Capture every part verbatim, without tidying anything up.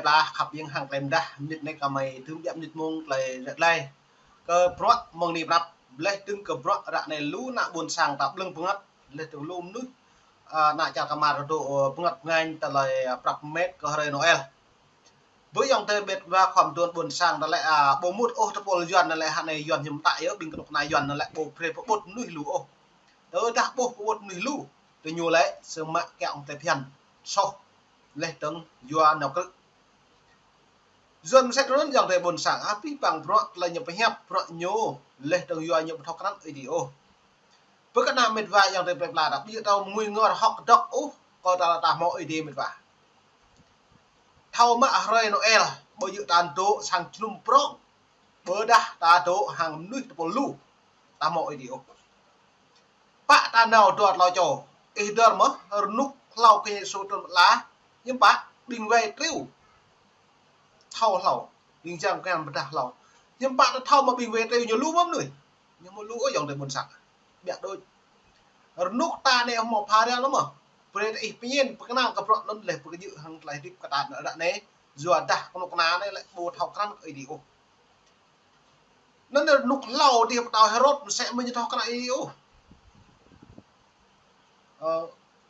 pla khăp ƀing hăng tơlơi mơdah, mơnit anai kơmơi tŭm biă mơnit mông tơlơi ră lơi. Kơ bruă mơ̆ng anai pơnăp, laih dơ̆ng kơ bruă ră anai lu ană ƀôn sang ta blơ̆ng bơngăt, laih dơ̆ng lu mơnuih, a, ană čar kơmar dŏ, ơ, bơngăt bơngañ tơlơi, a, prăp met kơ hrơi Noel. Bơ ayŏng adơi met wa khua mơduôn ƀôn sang ta lĕ, a, ƀu mŭt ôh tơpul Yuan ta lĕ, hă anai Yuan hiư̆m pă yơh, ƀing kơnuk kơna Yuan ta lĕ ƀu brơi pơƀut mơnuih lu ôh. Tơdah ƀu pơƀut mơnuih lu, tơ ñu lĕ sơmă kiăng tơlơi phiăn soh, laih dơ̆ng yua nao krư̆. Yuan mơsĕ tui anŭn ayŏng adơi ƀôn sang, abih bang bruă tơlơi ñu pơhiăp, bruă ñu, laih dơ̆ng yua ñu ƀu thâo krăn Ơi Adai ôh. Bơ kơ ană met wa ayŏng adơi plơi pla ta, ƀu djơ̆ ta ngui ngor hơ̆k dŏ ôh, kơ ta, ta hmâo Ơi Adai met wa. Thâo mă hrơi Noel, ƀu djơ̆ ta dŏ sang jơnum prŏng, ƀôdah ta dŏ hăng mơnuih tơpul lu, ta hmâo Ơi Adai ôh. Pă ta nao dua tlâo čô, ih dơr mơ̆, rơnŭk hlâo kơ Yêsu trŭn pơala, hiư̆m pă, ƀing wai triu. Thâo hlâo, ƀing jang kiăng pơdah hlâo. Hiư̆m pă ta thâo mơ̆ ƀing wai triu ñu lu mơ̆ mơnuih. Ñu hmâo lu ôh ayŏng adơi ƀôn sang. Biă đôč. Rơnŭk ta anai hmâo pha răng lăm mơ̆. Brơi ih pơñen pơkơnang kơ bruă anŭn laih pơkơjơ̆ hăng tơlơi hơdip kơ ta ră anai. Yua dah kơnuk kơna anai lĕ ƀu thâo krăn Ơi Adai ôh. Anŭn rơnŭk hlâo dih pơtao Hêrôd mơsĕ mơ̆ ñu thâo krăn Ơi Adai ôh. Ơ,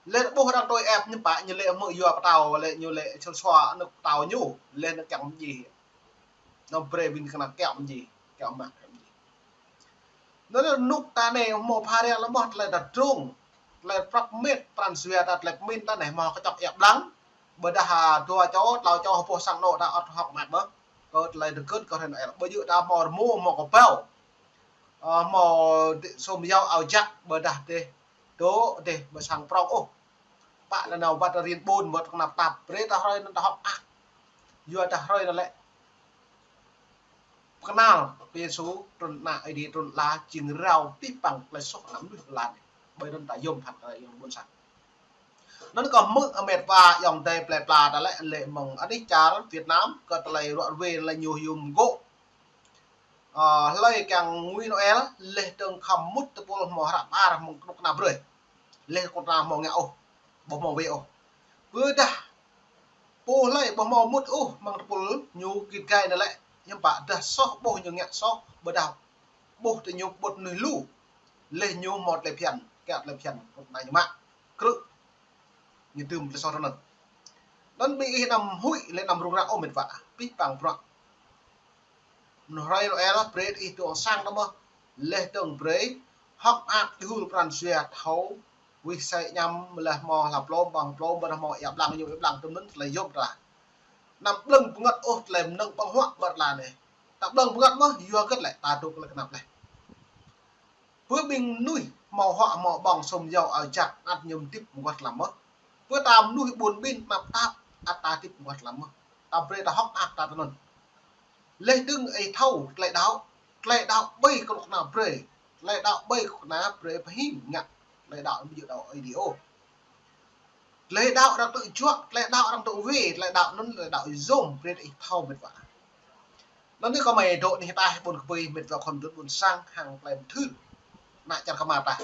lĕ ƀuh arăng tui ĕp ñu pă, ñu lĕ mơ̆ yua pơtao, lĕ ñu lĕ sua sua anŭn pơtao ñu, lĕ anŭn kiăng mơji. Anŭn brơi ƀing kơna kiăng mơji, kiăng mă kiăng mơji. Anŭn rơnŭk ta anai hmâo pha răng lăm mơ̆ tơlơi ta drông, tơlơi prăp met pran jua ta tơlơi pơmĭn ta anai hmâo kơčŏk ia blang. Ƀôdah, a, dua čô, tlâo čô hơpô sang anŏ ta ăt hơ̆k mơak mơ̆. Kơ tơlơi dơgơ̆t kơ hrơi Noel. Ƀu djơ̆ ta hmâo rơmô, hmâo kơbao. Ơ, hmâo dêh sum yâo ao jak ƀôdah dêh dŏ dêh ƀơi sang prŏng ôh. Pă lĕ nao wăt rian ƀôn, wăt kơnap tap. Brơi ta hrơi anŭn ta hơ̆k mơak. Yua dah hrơi anŭn lĕ pơkơnăl kơ Yêsu trŭn ană Ơi Adai trŭn pơala jing rao abih bang tơlơi soh ană mơnuih lăn. Ƀơi anŭn ta yôm phăn kơ ayŏng ƀôn sang. Anŭn kơ hmư̆ met wa ayŏng adơi plơi pla ta lĕ, lĕ mơ̆ng anih čar Việt Nam kơ tơlơi ruă ruê lĕ ñu yôm gŏ. Ơ, hlơi kiăng ngui Noel, laih dơ̆ng khŏm mŭt tơpul hmâo hră pơar mơ̆ng kơnuk kơna brơi. Laih kơnuk kơna hmâo ngă ôh, ƀu hmâo wai ôh. Ƀôdah pô hlơi ƀu hmâo mŭt ôh mơ̆ng tơpul ñu git gai anŭn lĕ, hiư̆m pă dah soh ƀuh ñu ngă soh, ƀôdah ƀuh tơ ñu pơƀut mơnuih lu. Laih ñu hmâo tơlơi phiăn, kiăng tơlơi phiăn, kơnuk kơna ñu mă krư̆. Ñu tŭm tơlơi soh tui anŭn. Anŭn ƀing ih anăm huĭ lĕ anăm rŭng răng ôh met wa. Abih bang bruă. Mơ̆ng hrơi Noel brơi ih dŏ sang ta mơ̆. Laih dơ̆ng brơi hơ̆k mơak djru pran jua thâo wih sai añăm, laih hmâo hla plôm, ƀơ̆ng plôm, ƀôdah hmâo ia blang, ñu ia blang tŭm anŭn tơlơi yôm ta. Anăm blơ̆ng bơngăt ôh tơlơi mơnơ̆ng ƀơ̆ng huă ƀơi lŏn anai. Ta blơ̆ng bơngăt mơ̆, yua hơget lĕ ta dŏ tơlơi kơnap laih. Bơ ƀing mơnuih hmâo huă hmâo ƀơ̆ng sum yâo ao jak ăt ñu hơdip mơguah tlam mơ̆. Bơ ta mơnuih ƀun ƀin tơnap tap ăt ta hơdip mơguah tlam mơ̆. Ta brơi ta hơ̆k mơak ta tui anŭn. Laih dơ̆ng ih thâo tơlơi đaŏ, tơlơi đaŏ ƀơi kơnuk kơna brơi, tơlơi đaŏ ƀơi kơnuk kơna brơi pơhing ngă, tơlơi đaŏ ƀu djơ̆ đaŏ Ơi Adai ôh. Tơlơi đaŏ arăng tŭ juă, tơlơi đaŏ arăng tŭ wai, tơlơi đaŏ anŭn tơlơi đaŏ yôm brơi ih thâo met wa. Anŭn anai kơmơi dŏ anih ataih ƀôn kơpui met wa khua mơduôn ƀôn sang hăng tơlơi mơthưr. Ană čar kơmar ta.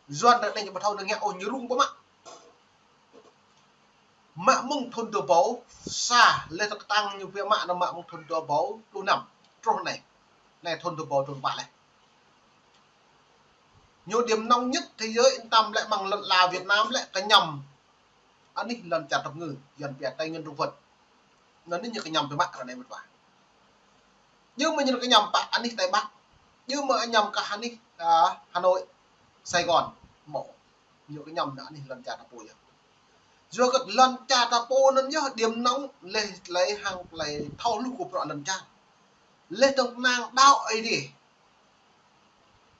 Yuan ră anai ñu ƀu thâo anŭn ngă ôh ñu rŭng pơmă. Mă mơ̆ng thŭn dua ƀâo sa, laih tơ̆ kơtang ñu pia mă anŭn mă mơ̆ng thŭn dua ƀâo pluh năm. Truh anai. Anai thŭn dua ƀâo pluh pă laih. Ñu điểm nóng nhất thế giới, yên tâm lĕ mơ̆ng lŏn ala Việt Nam lĕ kơñăm anih lŏn čar tơpơngư, Yuan pia Tây Nguyên Trung Quốc. Anŭn anai ñu kơñăm pơ mă ră anai met wa. Ñu mơ̆ ñu kơñăm pă anih Tây Bắc. Ñu mơ̆ kơñăm kơ anih, a, Hà Nội, Sài Gòn, mơ̆. Ñu kơñăm nao anih lŏn čar ta pô yơh. Yua kơ lŏn čar ta pô anŭn yơh điểm nóng laih tơlơi hăng tơlơi thâo hluh kơ bruă lŏn čar. Laih dơ̆ng kơnang đaŏ Ơi Adai.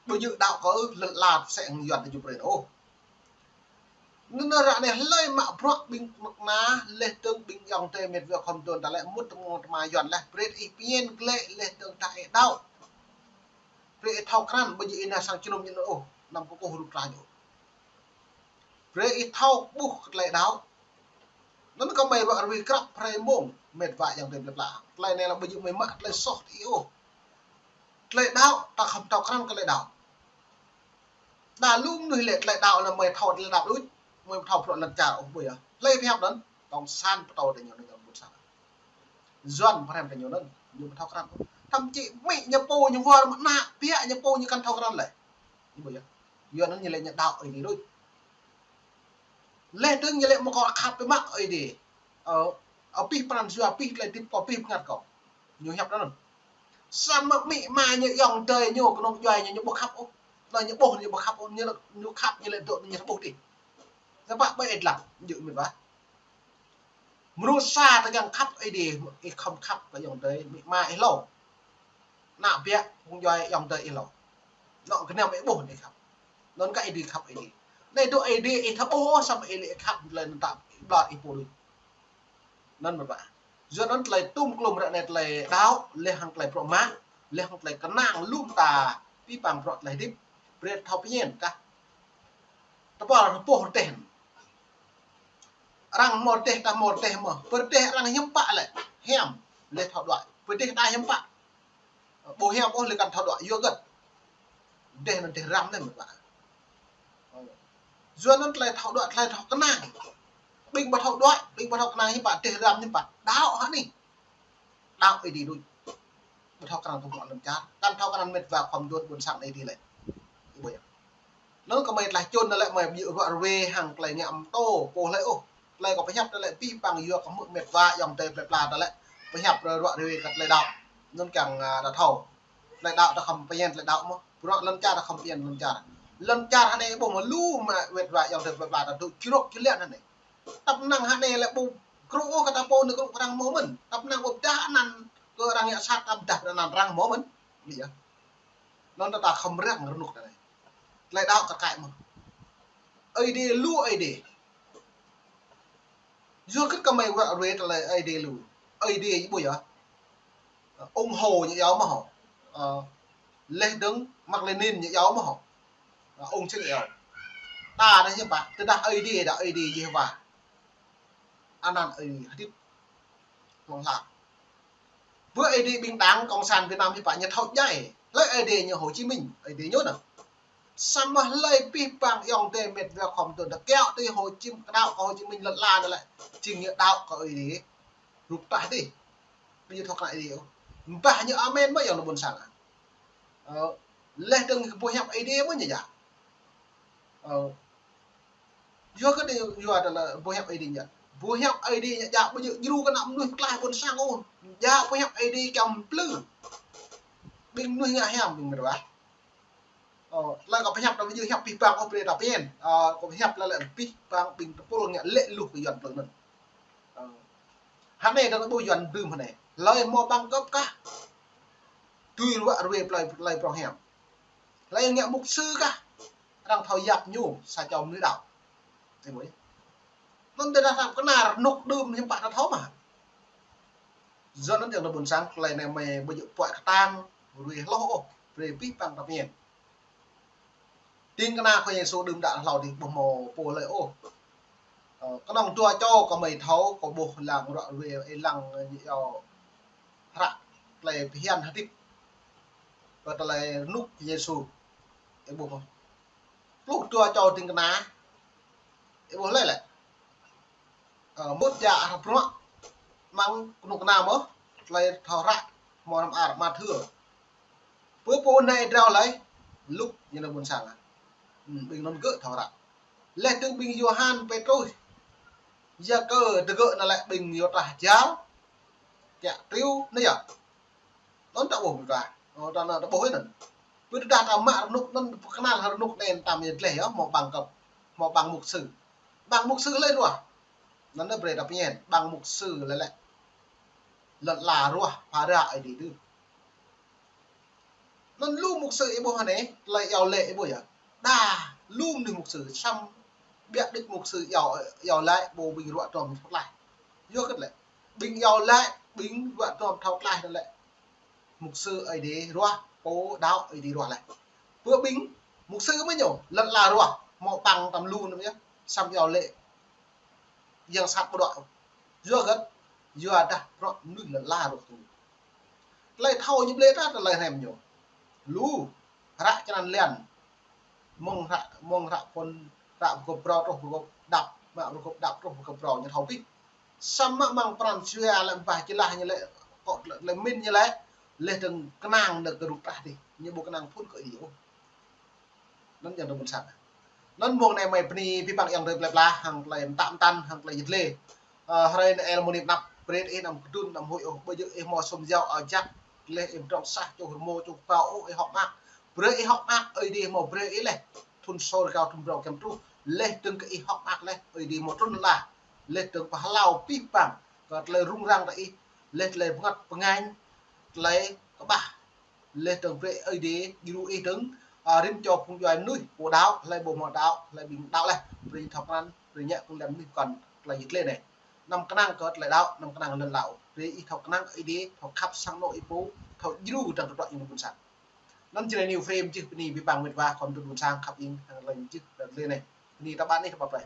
Ƀu djơ̆ đaŏ kơ lŏn ala sĕ hăng Yuan ta jŭ brơi ôh. Anŭn ră anai hlơi mă bruă ƀing kơnuk kơna laih dơ̆ng ƀing ayŏng adơi met wa khua mơduôn ta lĕ mŭt tơmơ̆ng tơma Yuan laih brơi ih pơñen glaĭ laih dơ̆ng ta ih đaŏ. Brơi ih thâo krăn ƀu djơ̆ ih nao sang jơnum ñu ôh, anăm kơkuh rup trah ñu. Brơi ih thâo ƀuh kơ tơlơi đaŏ. Anŭn kơmơi ruă rơwih krăp hrơi mông, met wa ayŏng adơi plơi pla. Tơlơi anai lĕ ƀu djơ̆ mơi mă tơlơi soh tơ ih ôh. Tơlơi đaŏ, ta khŏm thâo krăn kơ tơlơi đaŏ. Đa lu mơnuih lĕ tơlơi đaŏ anŭn mơi thâo tơlơi đaŏ đôč, mơi thâo bruă lŏn čar ôh ƀu yơh. Tơlơi pơhiăp anŭn, cộng sản pơtô tơ ñu anŭn ƀôn sang. Yuan pơhrăm tơ ñu anŭn, ñu ƀu thâo krăn. Thậm chí mĭ ñu pô ñu wơr mă ană, biă ñu pô ñu kăn thâo krăn lĕ. Ñu ƀu yơh. Yua anŭn ñu lĕ ñu đaŏ Ơi Adai đôč. Leh dơ̆ng ñu lĕ mă kâo khăp biă mă Ơi Adai. Ơ, abih pran jua, abih tơlơi hơdip kâo, abih bơngăt kâo. Ñu hiăp anŭn. Samơ̆ mĭ ama ñu ayŏng adơi ñu, kơnung djuai ñu, ñu ƀu khăp ôh. Anŭn ñu ƀuh ñu ƀu khăp ôh, ñu, ñu khăp ñu lĕ dŏ ñu ƀuh dih. Samơ̆ ƀơi ih lăng, ñu mĭt wa. Mơnuih sa ta kiăng khăp Ơi Adai, ih khŏm khăp kơ ayŏng adơi, mĭ ama ih hlâo. Ană biă, kơnung djuai ayŏng adơi ih hlâo. Anŭn gơnam ih ƀuh ih khăp. Anŭn kơ Ơi Adai khăp Ơi Adai. Anai dŏ Ơi Adai ih thâo ƀuh ôh, samơ̆ ih lĕ khăp tơlơi anŭn ta ƀlŏr ih pô đôč. Anŭn mơ̆n ƀă. Yua anŭn tơlơi tum klum ră anai tơlơi đaŏ, leh hăng tơlơi prŏ mă, leh hăng tơlơi kơnang lŏm ta abih bang bruă tơlơi hơdip, brơi thâo pơñen kah. Tơpă rơpoh rơdêh. Arăng hmâo rơdêh, ta hmâo rơdêh mơ̆. Pơ rơdêh arăng hiư̆m pă lĕ, hiam, leh thâo đuaĭ. Pơ rơdêh ta hiư̆m pă. Ƀu hiam ôh lĕ kăn thâo đuaĭ, yua hơget. Rơdêh anŭn rơdêh răm anai mơ̆n ƀă. Yua anŭn tơlơi thâo đuaĭ, tơlơi thâo kơnang. Ƀing ƀu thâo đuaĭ, ƀing ƀu thâo kơnang hiư̆m pă, rơdêh răm hiư̆m pă. Đaŏ hă anai. Đaŏ Ơi Adai đôč. Ƀu thâo krăn tơlơi anŭn čar. Kăn thâo krăn met wa khŏm dŏ ƀôn sang Ơi Adai lĕ. Ih ƀuh yơh. Anŭn kơ mơi tơlơi čun anŭn lĕ mơi ƀu ruă rơwe hăng tơlơi ngă mơtô pô hlơi ôh. Tơlơi kâo pơhiăp anŭn lĕ abih bang yua kơ hmư̆ met wa ayŏng adơi plơi pla anŭn lĕ. Pơhiăp ruă rơwe kơ tơlơi đaŏ. Anŭn kiăng, a, ta thâo. Tơlơi đaŏ ta khŏm pơñen tơlơi đaŏ mơ̆. Bruă lŏn čar ta khŏm pơñen lŏn čar. Lŏn čar hơnai ƀuh mơ̆ lu mă met wa ayŏng adơi plơi pla ta dŏ črŏk čơlian hơnai. Tăp năng hơnai lĕ ƀu krŭ ôh kơ ta pô anai krŭ kơ arăng hmâo mơ̆n. Tăp năng ƀu pơdah anăn kơ arăng ngă sat ta pơdah anăn arăng hmâo mơ̆n. Ƀu yơh. Anŭn ta khŏm răng rơnŭk ta anai. Tơlơi đaŏ kar kaĭ mơ̆n. Ơi Adai lu Ơi Adai. Yua hơget kơ mơi ruă rơwe tơlơi Ơi Adai lu. Ơi Adai ƀu yơh. Ung Hô ñu iâu mơ̆ hŏ. Ơ, leh dơ̆ng Mác Lênin ñu iâu mơ̆ hŏ. Ơ, ung Čing iâu. Ta anai hiư̆m pă, tơdah Ơi Adai, dah Ơi Adai Yêhôwa. Anăn Ơi Adai hơdip hlŏng lar. Ƀơi Ơi Adai ƀing đảng Cộng sản Việt Nam hiư̆m pă ñu thâo djai. Hlơi Ơi Adai ñu Hồ Chí Minh, Ơi Adai ñu anŭn. Samơ̆ hlơi abih bang ayŏng adơi met wa khŏm dŏ ta kiaŏ tui Hồ Chí Minh, kơ đaŏ kơ Hồ Chí Minh lŏn la anŭn lĕ. Jing ñu đaŏ kơ Ơi Adai. Rup tah dih. Ƀu ñu thâo krăn Ơi Adai ôh. Mbah ñu amen mơ̆ ayŏng adơi ƀôn sang. Ơ, leh dơ̆ng boh hiăp Ơi Adai mơ̆ ñu djă. Ơ, yua kơ anai yua tơlơi boh hiăp Ơi Adai ñu djă. Boh hiăp Ơi Adai ñu djă ƀu djơ̆ djru kơ ană mơnuih tơklaih ƀôn sang ôh. Djă boh hiăp Ơi Adai kiăng plư. Ƀing mơnuih ngă hiam ƀing met wa. Ơ, tơlơi kâo pơhiăp ta ƀu djơ̆ hiăp abih bang ôh brơi ta pơñen. Ơ, kâo pơhiăp tơlơi lĕ abih bang ƀing tơpul ngă lĕ luh kơ Yuan plư anŭn. Ơ, hơnai ta ƀuh Yuan đưm hơnai. Hlơi hmâo bằng cấp kah. Tui ruă rơwe plơi, plơi prŏng hiam. Hlơi ngă mục sư kah. Arăng thâo yap ñu sa čô mơnuih đaŏ. Ih ƀuh yơh. Anŭn tơdah ta kơnar rơnŭk đưm hiư̆m pă ta thâo mơ̆. Yua anŭn ayŏng adơi ƀôn sang tơlơi anai mơi ƀu djơ̆ puăi kơtang, rơwe hloh ôh, brơi abih bang ta pơñen. Ding kơna Khua Yang Yêsu đưm đă hlâo dih ƀu hmâo pô hlơi ôh. Ơ, kơnơ̆ng dua čô kơ mơi thâo, kơ ƀuh lăng ruă rơwe, ơ, lăng, ơ, ñu iâu hră tơlơi bơhiăn hơdip. Kơ tơlơi rơnŭk Yêsu. Ih ƀuh mơ̆. Pluh dua čô ding kơna. Ih ƀuh hlơi lĕ. Ơ, mŭt djă hră bruă. Mơ̆ng kơnuk kơna mơ̆. Tơlơi thâo hră. Hmâo hră mơar Mathiơ. Pơ pô anai drao hlơi. Luk ñu anai ƀôn sang. Hm, ƀing anŭn gơ̆ thâo hră. Leh dơ̆ng ƀing Yôhan, Pêtrôs. Yakơ tơgơ̆ anŭn lĕ ƀing yua trah jal. Kiă triu anai yơh. Anŭn ta ƀuh mơ̆n ta. Ơ, ta anŭn ta ƀuh anŭn. Pơ tơdah ta mă rơnŭk anŭn pơkơnăl rơnŭk anai ta mơ̆ dleh yơh, hmâo bằng cấp, hmâo bằng mục sư. Bằng mục sư hlơi ruah. Anŭn anai brơi ta pơñen, bằng mục sư lĕ lĕ. Lŏn la ruah, phara Ơi Adai đưm. Anŭn lu mục sư ih ƀuh anai, tơlơi iâu laĭ ih ƀuh yơh. Đa, lu mơnuih mục sư, săm biă đĭt mục sư iâu, iâu laĭ, ƀu ƀing ruă tơm tlaih. Yua hơget lĕ. Ƀing iâu laĭ, ƀing ruă tơm thâo tlaih anŭn lĕ. Mục sư Ơi Adai ruah, pô đaŏ Ơi Adai ruah lĕ. Pơ ƀing mục sư mơ̆ ñu, lŏn la ruah, hmâo bằng tơm lu anŭn yơh, săm iâu laĭ. Yang sat ƀu đuaĭ. Yua hơget, yua dah bruă mơnuih lŏn la ruah tui. Tơlơi thâo ñu blơi ta tơlơi hrăm ñu. Lu, hră čơnăn lian. Mơ̆ng hră, mơ̆ng hră phŭn, hră pơgop phrâo truh pơgop đăp, mă pơgop đăp truh pơgop phrâo ñu thâo abih. Samơ̆ mơ̆ng pran jua lĕ ƀah jơlah ñu lĕ, kơ tơlơi, tơlơi pơmĭn ñu lĕ, laih dơ̆ng kơnang dơ̆ng kơ rup trah dih, ñu ƀu kơnang phŭn kơ Ơi Adai ôh. Anŭn yơh tơlơi ƀôn sang. Anŭn mông anai mơi bơni abih bang ayŏng adơi plơi pla, hăng tơlơi mơtă mơtăn, hăng tơlơi yăl dlê. Ơ, hrơi anai ih mơ̆ng anăp, brơi ih anăm kơdŭn, anăm huĭ ôh, ƀơi yơh ih hmâo sum jao, ao jak, laih ih amăng tơdrong sah, čuh rơmô, čuh kơƀao ôh, ih hơ̆k mơak. Brơi ih hơ̆k mơak, Ơi Adai hmâo brơi ih laih thŭn sô rơgao thŭn phrâo giăm truh, laih dơ̆ng kơ ih hơ̆k mơak laih, Ơi Adai hmâo trŭn ala, laih dơ̆ng pơhlao abih bang kơ tơlơi rŭng răng ta ih, laih tơlơi bơngăt bơngañ, tơlơi kơƀah, laih dơ̆ng brơi Ơi Adai djru ih dơ̆ng, a, rĭm čô phung djuai mơnuih pô đaŏ, hlơi ƀu hmâo đaŏ, hlơi ƀing đaŏ laih, brơi thâo krăn, brơi ñĕ kơ lăm mơnuih kŏn tơlơi yăl dlê anai. Anăm kơnang kơ tơlơi đaŏ, anăm kơnang lŏn đaŏ. Brơi ih thâo kơnang Ơi Adai, thâo khăp sang anŏ ih pô, thâo djru dơ̆ng tơdruă ih anŭn ƀôn sang. Anŭn jing anai New Frame čih bơni abih bang met wa khŏm tŭ ƀôn sang khăp ing hăng tơlơi čih tơlơi anai. Bơni ta ƀăn ih ta ƀăp rai.